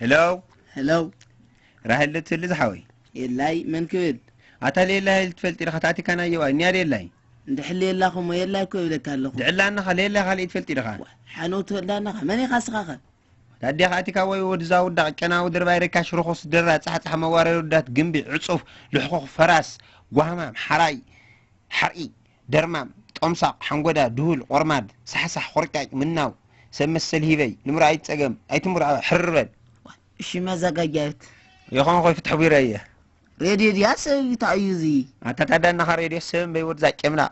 ሄሎ። ሄሎ። ራሄል ዶ ትህሊ ዝሓወይ? የላይ፣ መን ክብል? ኣታ ሌላ ሄል ትፈልጢ ዲኻ? ታቲካና የዋ እኒያ ሌላይ። እንድሕሊ የላኹም የላይ እኮ ይብለካ ኣለኹ። ድዕላናኻ ሌላ ካልእ ትፈልጢ ዲኻ? ሓነው ትወልዳናኻ መን ኢኻ ስኻኸ? ታዲያ ከኣቲካ ወይ ወድዛ ውዳቕ ጨናዊ ድርባይ ርካሽ ርኹስ ድራ ጻሕጻሕ መዋረድ ወዳት ግንቢ ዕጹፍ ልሕኹኽ ፈራስ ጓህማም ሓራይ ሓርኢ ደርማም ጦምሳቕ ሓንጎዳ ድሁል ቆርማድ ሳሕሳሕ ኾርቃጭ ምናው ሰብ መሰል ሂበይ ንምርኣይ ጸገም ኣይትምርኣዮ ሕርር በል። እሺ መዘጋጃየት የኾንኹ ይፍትሕ ቢረ እየ። ሬድዮ ድያ ሰብ እዩ ታእዩ እዚ? ኣታ ታዳናኻ ሬድዮ ሰብ እምበይ ወድዛ ጨምላቕ።